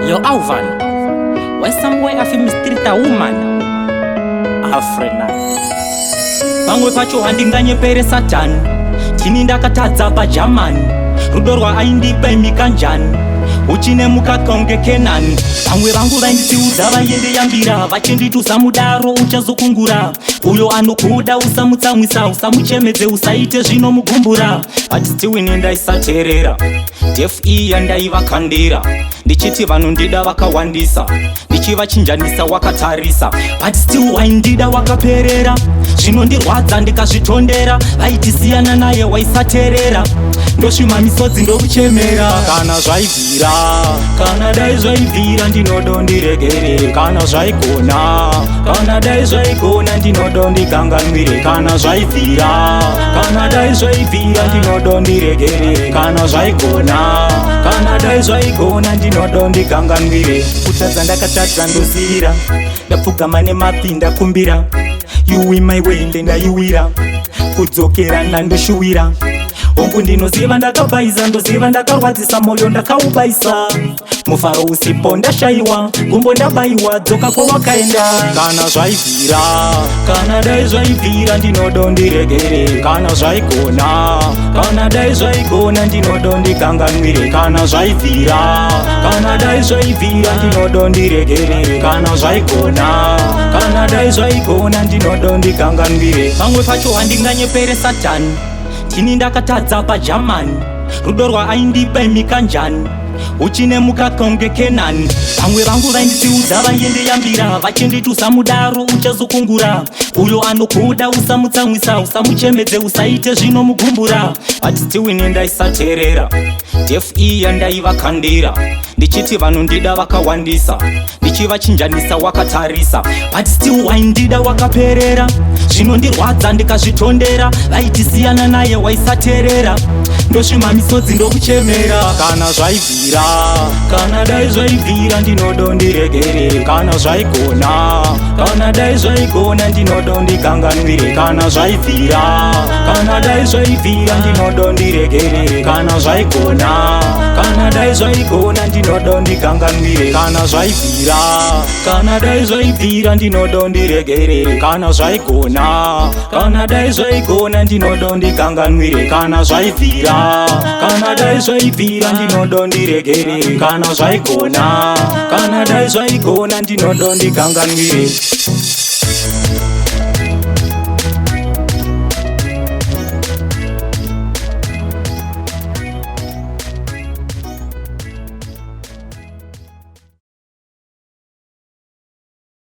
Yo, Alvan, why somewhere afi mistreat a woman? Afrina. Pamwe pacho handinganyepere Satani, tini ndakatadza paJamani, rudo rwaaindipa imi kanjani, uchine mukaka Kenani. Vamwe vangu vainditsiudza, vaiendeyambira, vachinditusa mudaro uchazokungura. Uyo anokuda usamutsamwisa, usamuchemedze, usaite zvinomugumbura. But still ini ndaisateerera, deaf ear ndaivakandira, ndichiti vanondida vakawandisa, ndichivachinjanisa wakatarisa. But still waindida wakaperera, zvinondirwadza ndikazvitondera. Vaitisiyana naye waisateerera, ndosvima misodzi ndokuchemera. Kana zvaibvira, kana dai zvaibvira, ndinodo ndiregere. Kana zvaigona, kana dai zvaigona, ndinodo ndikanganwire. Kana zvaibvira, kana dai zvaibvira, ndinodo ndiregere. Kana zvaigona, kana dai zvaigona, ndinodo ndikanganwire. Kutadza ndakatadza ndozivira, ndapfugama nemapi ndakumbira. Yuwi my way, ndendayuwira kudzokera nandoshuwira. Hongu, ndinoziva ndakabhaisa, ndoziva ndakarwadzisa, mwoyo ndakaubaisa, mufaro usipo ndashayiwa, gumbo ndabayiwa. Dzoka kwawakaenda. Kana zvaibvira, kana dai zvaibvira, ndinodo ndiregere. Kana zvaigona, kana dai zvaigona, ndinodo ndikanganwire. Kana zvaibvira, kana dai zvaibvira, ndinodo ndiregere. Kana zvaigona, kana dai zvaigona, ndinodo ndikanganwire. Pamwe pacho handinganyepere Satani, tini ndakatadza paJamani, rudo rwaaindipa imi kanjani, uchine mukaka unge Kenani. Vamwe vangu vainditsiudza, vaiendeyambira, vachinditusa mudaro uchazokungura. Uyo anokuda usamutsamwisa, usamuchemedze, usaite zvinomugumbura. But still ini ndaisateerera, deaf ear ndaivakandira, ndichiti vanondida vakawandisa, ndichivachinjanisa wakatarisa. But still waindida wakaperera, zvinondirwadza ndikazvitondera. Vaitisiyana naye waisateerera, ndosvima misodzi ndokuchemera. Kana zvaibvira, kana dai zvaibvira, ndinodo ndiregere. Kana zvaigona, kana dai zvaigona, ndinodo ndikanganwire. Kana zvaibvira, kana dai zvaibvira, ndinodo ndiregere. Kana zvaigona, kana dai zvaigona, ndinodo ndikanganwire. Kana zvaibvira, kana dai zvaibvira, ndinodo ndiregere. Kana zvaigona, kana dai zvaigona, ndinodo ndikanganwire. Kana zvaibvira, kana dai zvaibvira, ndinodo ndiregere. Kana zvaigona, kana dai zvaigona, ndinodo ndikanganwire.